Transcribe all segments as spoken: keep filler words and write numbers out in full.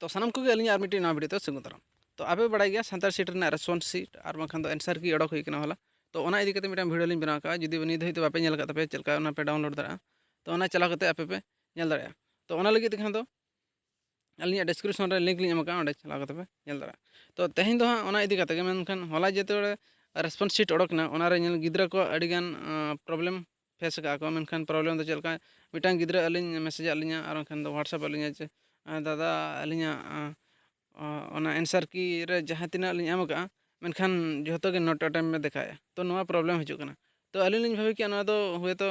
ᱛᱚ ᱥᱟᱱᱟᱢ ᱠᱚᱜᱮ ᱟᱹᱞᱤᱧᱟᱜ ᱟᱨ ᱢᱤᱫᱴᱤᱡ ᱱᱟᱣᱟ ᱵᱷᱤᱰᱤᱭᱳ ᱛᱮ ᱥᱟᱹᱜᱩᱱ ᱫᱟᱨᱟᱢ᱾ ᱛᱚ ᱟᱯᱮ ᱵᱟᱲᱟᱭ ᱜᱮᱭᱟ ᱥᱟᱱᱛᱟᱲ ᱥᱤᱴ ᱨᱮᱱᱟᱜ ᱨᱮᱥᱯᱚᱱᱥ ᱥᱤᱴ ᱟᱨ ᱵᱟᱝᱠᱷᱟᱱ ᱫᱚ ᱮᱱᱥᱟᱨ ᱠᱤ ᱚᱰᱚᱠ ᱦᱩᱭ ᱠᱟᱱᱟ ᱦᱚᱞᱟ᱾ ᱛᱚ ᱚᱱᱟ ᱤᱫᱤ ᱠᱟᱛᱮ ᱢᱤᱫᱴᱟᱝ ᱵᱷᱤᱰᱤᱭᱳ ᱞᱤᱧ ᱵᱮᱱᱟᱣ ᱠᱟᱜᱼᱟ, ᱡᱩᱫᱤ ᱱᱤᱛ ᱫᱷᱟᱹᱵᱤᱡ ᱛᱮ ᱵᱟᱯᱮ ᱧᱮᱞ ᱟᱠᱟᱫ ᱛᱟᱯᱮ ᱪᱮᱫ ᱞᱮᱠᱟ ᱚᱱᱟ ᱯᱮ ᱰᱟᱣᱩᱱᱞᱳᱰ ᱫᱟᱲᱮᱭᱟᱜᱼᱟ᱾ ᱛᱚ ᱚᱱᱟ ᱪᱟᱞᱟᱣ ᱠᱟᱛᱮ ᱟᱯᱮ ᱯᱮ ᱧᱮᱞ ᱫᱟᱲᱮᱭᱟᱜᱼᱟ᱾ ᱛᱚ ᱚᱱᱟ ᱞᱟᱹᱜᱤᱫ ᱛᱮᱠᱷᱟᱱ ᱫᱚ ᱟᱹᱞᱤᱧᱟᱜ ᱰᱤᱥᱠᱨᱤᱯᱥᱚᱱ ᱨᱮ ᱞᱤᱝᱠ ᱞᱤᱧ ᱮᱢ ᱟᱠᱟᱫᱼᱟ, ᱚᱸᱰᱮ ᱪᱟᱞᱟᱣ ᱠᱟᱛᱮ ᱯᱮ ᱧᱮᱞ ᱫᱟᱲᱮᱭᱟᱜᱼᱟ᱾ ᱛᱚ ᱛᱮᱦᱮᱧ ᱫᱚ ᱦᱟᱸᱜ ᱚᱱᱟ ᱤᱫᱤ ᱠᱟᱛᱮ ᱜᱮ, ᱢᱮᱱᱠᱷᱟᱱ ᱦᱚᱞᱟ ᱡᱮᱛᱮ ᱨᱮᱥᱯᱚᱱᱥ ᱥᱤᱴ ᱚᱰᱚᱠ ᱮᱱᱟ, ᱚᱱᱟᱨᱮ ᱧᱮᱞ ᱜᱤᱫᱽᱨᱟᱹ ᱠᱚ ᱟᱹᱰᱤᱜᱟᱱ ᱯᱨᱚᱵᱞᱮᱢ ᱯᱷᱮᱥ ᱟᱠᱟᱫᱼᱟ ᱠᱚ᱾ ᱢᱮᱱᱠᱷᱟᱱ ᱯᱨᱚᱵᱞᱮᱢ ᱫᱚ ᱪᱮᱫ ᱞᱮᱠᱟ, ᱢᱤᱫᱴᱟᱝ ᱜᱤᱫᱽᱨᱟᱹ ᱟᱹᱞᱤᱧ ᱢᱮᱥᱮᱡᱽ ᱟᱫ ᱞᱤᱧᱟ ᱟᱨ ᱵᱟᱝᱠᱷᱟᱱ ᱫᱚ ᱦᱳᱣᱟᱴᱥᱮᱯ ᱟᱫ ᱞᱤᱧᱟ ᱡᱮ, "ᱫᱟᱫᱟ, ᱟᱹᱞᱤᱧᱟᱜ ᱚᱱᱟ ᱮᱱᱥᱟᱨ ᱠᱤ ᱨᱮ ᱡᱟᱦᱟᱸ ᱛᱤᱱᱟᱹᱜ ᱞᱤᱧ ᱮᱢ ᱟᱠᱟᱫᱼᱟ, ᱢᱮᱱᱠᱷᱟᱱ ᱡᱷᱚᱛᱚ ᱜᱮ ᱱᱚᱴ ᱟᱴᱮᱢ ᱮ ᱫᱮᱠᱷᱟᱣᱮᱫᱼᱟ, ᱛᱚ ᱱᱚᱣᱟ ᱯᱨᱚᱵᱞᱮᱢ ᱦᱤᱡᱩᱜ ᱠᱟᱱᱟ᱾" ᱛᱚ ᱟᱹᱞᱤᱧ ᱞᱤᱧ ᱵᱷᱟᱵᱤ ᱠᱮᱜᱼᱟ ᱱᱚᱣᱟ ᱫᱚ ᱦᱳᱭᱛᱳ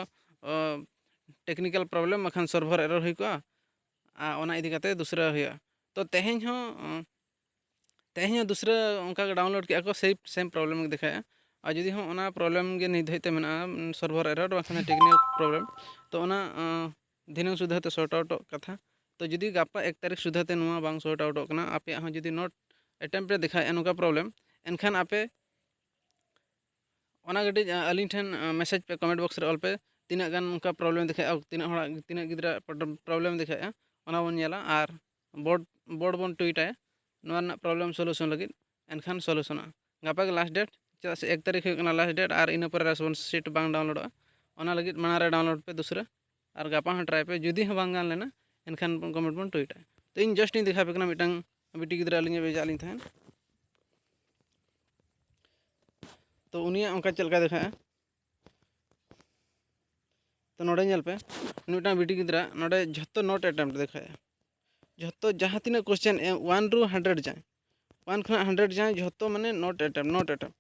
ᱴᱮᱠᱱᱤᱠᱮᱞ ᱯᱨᱚᱵᱞᱮᱢ ᱵᱟᱠᱷᱟᱱ ᱥᱟᱨᱵᱷᱟᱨ ᱮᱨᱚᱨ ᱦᱩᱭ ᱠᱚᱜᱼᱟ, ᱟᱨ ᱚᱱᱟ ᱤᱫᱤ ᱠᱟᱛᱮ ᱫᱩᱥᱨᱟᱹ ᱦᱩᱭᱩᱜᱼᱟ᱾ ᱛᱚ ᱛᱮᱦᱮᱧ ᱦᱚᱸ ᱛᱮᱦᱮᱧ ᱦᱚᱸ ᱫᱩᱥᱨᱟᱹ ᱚᱱᱠᱟ ᱜᱮ ᱰᱟᱣᱩᱱᱞᱳᱰ ᱠᱮᱜᱼᱟ ᱠᱚ, ᱥᱮᱭ ᱥᱮᱢ ᱯᱨᱚᱵᱞᱮᱢ ᱜᱮ ᱫᱮᱠᱷᱟᱣᱮᱫᱼᱟ᱾ ᱟᱨ ᱡᱩᱫᱤ ᱦᱚᱸ ᱚᱱᱟ ᱯᱨᱚᱵᱞᱮᱢ ᱜᱮ ᱱᱤᱛ ᱫᱷᱟᱹᱵᱤᱡ ᱛᱮ ᱢᱮᱱᱟᱜᱼᱟ, ᱥᱟᱨᱵᱷᱟᱨ ᱮᱨᱚᱨ ᱵᱟᱝᱠᱷᱟᱱ ᱴᱮᱠᱱᱤᱠᱮᱞ ᱯᱨᱚᱵᱞᱮᱢ, ᱛᱚ ᱚᱱᱟ ᱫᱷᱤᱱᱟᱹᱝ ᱥᱩᱫᱷᱟᱹ ᱛᱮ ᱥᱚᱨᱴ ᱟᱣᱩᱴᱚᱜ ᱠᱟᱛᱷᱟ᱾ ᱛᱚ ᱡᱩᱫᱤ ᱜᱟᱯᱟ ᱮᱠ ᱛᱟᱹᱨᱤᱠᱷ ᱥᱩᱫᱷᱟᱹ ᱛᱮ ᱱᱚᱣᱟ ᱵᱟᱝ ᱥᱚᱨᱴ ᱟᱣᱩᱴᱚᱜ ᱠᱟᱱᱟ, ᱟᱯᱮᱭᱟᱜ ᱦᱚᱸ ᱡᱩᱫᱤ ᱱᱚᱴ ᱮᱴᱮᱢᱯᱴ ᱨᱮ ᱫᱮᱠᱷᱟᱣᱮᱫᱼᱟ ᱱᱚᱝᱠᱟ ᱯᱨᱚᱵᱞᱮᱢ, ᱮᱱᱠᱷᱟᱱ ᱟᱯᱮ ᱚᱱᱟ ᱠᱟᱹᱴᱤᱡ ᱟᱹᱞᱤᱧ ᱴᱷᱮᱱ ᱢᱮᱥᱮᱡᱽ ᱯᱮ, ᱠᱚᱢᱮᱱᱴ ᱵᱚᱠᱥ ᱨᱮ ᱚᱞ ᱯᱮ, ᱛᱤᱱᱟᱹᱜ ᱜᱟᱱ ᱚᱱᱠᱟ ᱯᱨᱚᱵᱞᱮᱢ ᱫᱮᱠᱷᱟᱣᱮᱫᱼᱟ, ᱛᱤᱱᱟᱹᱜ ᱦᱚᱲᱟᱜ ᱛᱤᱱᱟᱹᱜ ᱜᱤᱫᱽᱨᱟᱹ ᱯᱨᱚᱵᱞᱮᱢ ᱫᱮᱠᱷᱟᱣᱮᱫᱼᱟ, ᱚᱱᱟ ᱵᱚᱱ ᱧᱮᱞᱟ᱾ ᱟᱨ ᱵᱳᱨᱰ ᱵᱳᱨᱰ ᱵᱚᱱ ᱴᱩᱭᱤᱴᱟᱭᱟ ᱱᱚᱣᱟ ᱨᱮᱱᱟᱜ ᱯᱨᱚᱵᱞᱮᱢ ᱥᱚᱞᱩᱥᱚᱱ ᱞᱟᱹᱜᱤᱫ, ᱮᱱᱠᱷᱟᱱ ᱥᱚᱞᱩᱥᱚᱱᱚᱜᱼᱟ᱾ ᱜᱟᱯᱟ ᱜᱮ ᱞᱟᱥᱴ ᱰᱮᱴ, ᱪᱮᱫᱟᱜ ᱥᱮ ᱮᱠ ᱛᱟᱹᱨᱤᱠᱷ ᱦᱩᱭᱩᱜ ᱠᱟᱱᱟ ᱞᱟᱥᱴ ᱰᱮᱴ, ᱟᱨ ᱤᱱᱟᱹ ᱯᱚᱨᱮ ᱨᱮᱥᱯᱚᱱᱥ ᱥᱤᱴ ᱵᱟᱝ ᱰᱟᱣᱩᱱᱞᱳᱰᱚᱜᱼᱟ᱾ ᱚᱱᱟ ᱞᱟᱹᱜᱤᱫ ᱢᱟᱲᱟᱝ ᱨᱮ ᱰᱟᱣᱩᱱᱞᱳᱰ ᱯᱮ ᱫᱩᱥᱨᱟᱹ, ᱟᱨ ᱜᱟᱯᱟ ᱦᱚᱸ ᱴᱨᱟᱭ ᱯᱮ᱾ ᱡᱩᱫᱤ ᱦᱚᱸ ᱵᱟᱝ ᱜᱟᱱ ᱞᱮᱱᱟ, ᱮᱱᱠᱷᱟᱱ ᱠᱚᱢᱮᱱᱴ ᱵᱚᱱ ᱴᱩᱭᱤᱴᱟ᱾ ᱛᱚ ᱤᱧ ᱡᱟᱥᱴ ᱤᱧ ᱫᱮᱠᱷᱟᱣ ᱟᱯᱮ ᱠᱟᱱᱟ, ᱢᱤᱫᱴᱟᱝ ᱵᱤᱴᱤ ᱜᱤᱫᱽᱨᱟᱹ ᱟᱹᱞᱤᱧᱮ ᱵᱷᱮᱡᱟ ᱟᱹᱞᱤᱧ ᱛᱟᱦᱮᱸᱫ᱾ ᱛᱚ ᱩᱱᱤᱭᱟᱜ ᱚᱱᱠᱟ ᱪᱮᱫ ᱞᱮᱠᱟᱭ ᱫᱮᱠᱷᱟᱜᱼᱟ, ᱛᱚ ᱱᱚᱰᱮ ᱧᱮᱞ ᱯᱮ, ᱩᱱᱤ ᱢᱤᱫᱴᱟᱝ ᱵᱤᱴᱤ ᱜᱤᱫᱽᱨᱟᱹ ᱱᱚᱰᱮ ᱡᱷᱚᱛᱚ ᱱᱚᱴ ᱮᱴᱮᱢᱯᱴ ᱫᱮᱠᱷᱟᱣᱮᱫᱼᱟ᱾ ᱡᱷᱚᱛᱚ ᱡᱟᱦᱟᱸ ᱛᱤᱱᱟᱹᱜ ᱠᱚᱥᱪᱮᱱ ᱮᱢ, ᱚᱣᱟᱱ ᱨᱩ ᱦᱟᱱᱰᱨᱮᱰ ᱡᱟᱭ, ᱚᱣᱟᱱ ᱠᱷᱚᱱᱟᱜ ᱦᱟᱱᱰᱨᱮᱰ ᱡᱟᱭ ᱡᱷᱚᱛᱚ ᱢᱟᱱᱮ ᱱᱚᱴ ᱮᱴᱮᱢᱯᱴ, ᱱᱚᱴ ᱮᱴᱮᱢᱯᱴ᱾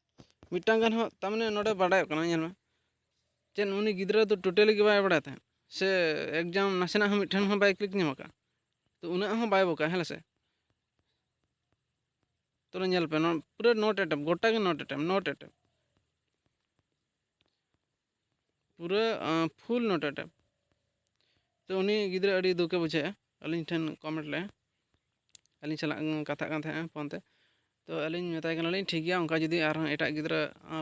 ᱢᱤᱫᱴᱟᱝ ᱜᱟᱱ ᱦᱚᱸ ᱛᱟᱨ ᱢᱟᱱᱮ ᱱᱚᱰᱮ ᱵᱟᱰᱟᱭᱚᱜ ᱠᱟᱱᱟ, ᱧᱮᱞ ᱢᱮ, ᱪᱮᱫ ᱩᱱᱤ ᱜᱤᱫᱽᱨᱟᱹ ᱫᱚ ᱴᱳᱴᱟᱞᱤ ᱜᱮ ᱵᱟᱭ ᱵᱟᱲᱟᱭ ᱛᱟᱦᱮᱸᱫ, ᱥᱮ ᱮᱠᱡᱟᱢ ᱱᱟᱥᱮᱱᱟᱜ ᱦᱚᱸ ᱢᱤᱫᱴᱷᱮᱱ ᱦᱚᱸ ᱵᱟᱭ ᱠᱞᱤᱠ ᱧᱟᱢ ᱟᱠᱟᱫ, ᱛᱚ ᱩᱱᱟᱹᱜ ᱦᱚᱸ ᱵᱟᱭ ᱵᱚᱠᱟ, ᱦᱮᱸ ᱥᱮ᱾ ᱛᱚᱵᱮ ᱧᱮᱞ ᱯᱮ, ᱱᱚᱣᱟ ᱯᱩᱨᱟᱹ ᱱᱚᱴ ᱮᱴᱮᱢᱯᱴ, ᱜᱚᱴᱟ ᱜᱮ ᱱᱚᱴ ᱮᱴᱮᱢᱯᱴ, ᱱᱚᱴ ᱮᱴᱮᱢᱯᱴ, ᱯᱩᱨᱟᱹ ᱯᱷᱩᱞ ᱱᱚᱴ ᱮᱴᱮᱢᱯᱴ᱾ ᱛᱚ ᱩᱱᱤ ᱜᱤᱫᱽᱨᱟᱹ ᱟᱹᱰᱤ ᱫᱩᱠᱮ ᱵᱩᱡᱷᱟᱹᱣᱮᱫᱼᱟ, ᱟᱹᱞᱤᱧ ᱴᱷᱮᱱ ᱠᱚᱢᱮᱱᱴ ᱞᱮᱫᱼᱟ, ᱟᱹᱞᱤᱧ ᱥᱟᱞᱟᱜ ᱠᱟᱛᱷᱟᱜ ᱠᱟᱱ ᱛᱟᱦᱮᱸᱜᱼᱟ ᱯᱷᱳᱱ ᱛᱮ᱾ ᱛᱚ ᱟᱹᱞᱤᱧ ᱢᱮᱛᱟᱭ ᱠᱟᱱᱟᱞᱤᱧ, "ᱴᱷᱤᱠ ᱜᱮᱭᱟ, ᱚᱱᱠᱟ ᱡᱩᱫᱤ ᱟᱨᱦᱚᱸ ᱮᱴᱟᱜ ᱜᱤᱫᱽᱨᱟᱹ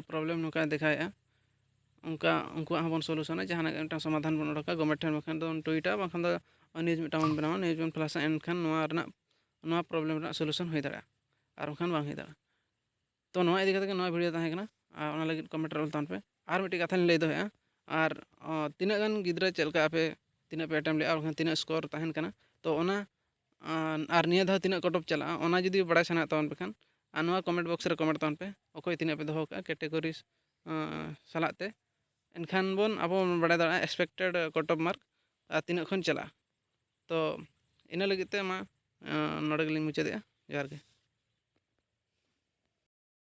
ᱯᱨᱚᱵᱞᱮᱢ ᱱᱚᱝᱠᱟᱭ ᱫᱮᱠᱷᱟᱣᱮᱫᱼᱟ, ᱚᱱᱠᱟ ᱩᱱᱠᱩᱣᱟᱜ ᱦᱚᱸᱵᱚᱱ ᱥᱚᱞᱩᱥᱚᱱᱟ, ᱡᱟᱦᱟᱱᱟᱜ ᱜᱮ ᱢᱤᱫᱴᱟᱝ ᱥᱚᱢᱟᱫᱷᱟᱱ ᱵᱚᱱ ᱚᱰᱚᱠᱟ, ᱜᱚᱵᱷᱢᱮᱱᱴ ᱴᱷᱮᱱ ᱵᱟᱠᱷᱟᱱ ᱫᱚ ᱴᱩᱭᱤᱴᱟ, ᱵᱟᱝᱠᱷᱟᱱ ᱫᱚ ᱱᱤᱭᱩᱡᱽ ᱢᱤᱫᱴᱟᱝ ᱵᱚᱱ ᱵᱮᱱᱟᱣᱟ, ᱱᱤᱭᱩᱡᱽ ᱵᱚᱱ ᱯᱷᱞᱟᱥᱟ, ᱮᱱᱠᱷᱟᱱ ᱱᱚᱣᱟ ᱨᱮᱱᱟᱜ ᱱᱚᱣᱟ problem ᱨᱮᱱᱟᱜ solution ᱦᱩᱭ ᱫᱟᱲᱮᱭᱟᱜᱼᱟ, ᱟᱨ ᱵᱟᱝᱠᱷᱟᱱ ᱵᱟᱝ ᱦᱩᱭ ᱫᱟᱲᱮᱭᱟᱜᱼᱟ᱾ ᱛᱚ ᱱᱚᱣᱟ ᱤᱫᱤ ᱠᱟᱛᱮ ᱜᱮ ᱱᱚᱣᱟ video ᱛᱟᱦᱮᱸ ᱠᱟᱱᱟ, ᱟᱨ ᱚᱱᱟ ᱞᱟᱹᱜᱤᱫ comment ᱨᱮ ᱚᱞ ᱛᱟᱵᱚᱱ ᱯᱮ᱾ ᱟᱨ ᱢᱤᱫᱴᱤᱡ ᱠᱟᱛᱷᱟ ᱞᱤᱧ ᱞᱟᱹᱭ ᱫᱚᱦᱚᱭᱟ, ᱟᱨ ᱚ, ᱛᱤᱱᱟᱹᱜ ᱜᱟᱱ ᱜᱤᱫᱽᱨᱟᱹ ᱪᱮᱫ ᱞᱮᱠᱟ ᱟᱯᱮ ᱛᱤᱱᱟᱹᱜ ᱯᱮ attempt ᱞᱮᱜᱼᱟ, ᱟᱨ ᱵᱟᱝᱠᱷᱟᱱ ᱛᱤᱱᱟᱹᱜ score ᱛᱟᱦᱮᱱ ᱠᱟᱱᱟ, ᱛᱚ ᱚᱱᱟ ᱟᱨ, ᱟᱨ ᱱᱤᱭᱟᱹ ᱫᱷᱟᱣ ᱛᱤᱱᱟᱹᱜ cut off ᱪᱟᱞᱟᱜᱼᱟ, ᱚᱱᱟ ᱡᱩᱫᱤ ᱵᱟᱲᱟᱭ ᱥᱟᱱᱟᱭᱮᱫ ᱛᱟᱵᱚᱱ ᱯᱮ ᱠᱷᱟᱱ, ᱟᱨ ᱱᱚᱣᱟ comment box ᱨᱮ comment ᱛᱟᱵᱚᱱ ᱯᱮ, ᱚᱠᱚᱭ ᱛᱤᱱᱟᱹᱜ ᱯᱮ ᱫᱚᱦᱚ ᱠᱟᱜᱼᱟ categories ᱟᱸ, ᱥᱟᱞᱟᱜ ᱛᱮ᱾ ᱮᱱᱠᱷᱟᱱ ᱵᱚᱱ, ᱟᱵᱚ ᱵᱚᱱ ᱵᱟᱲᱟᱭ ᱫᱟᱲᱮᱭᱟᱜᱼᱟ expected cut off mark ᱟᱨ ᱛᱤᱱᱟᱹᱜ ᱠᱷᱚᱱ ᱪᱟᱞᱟᱜᱼᱟ᱾ ᱛᱚ ᱤᱱᱟᱹ ᱞᱟᱹᱜᱤᱫ ᱛᱮ ᱢᱟ, ᱟᱸ, ᱱᱚᱰᱮ ᱜᱮᱞᱤᱧ ᱢᱩᱪᱟᱹᱫᱮᱜᱼᱟ᱾ ᱡᱚᱦᱟᱨ ᱜᱮ᱾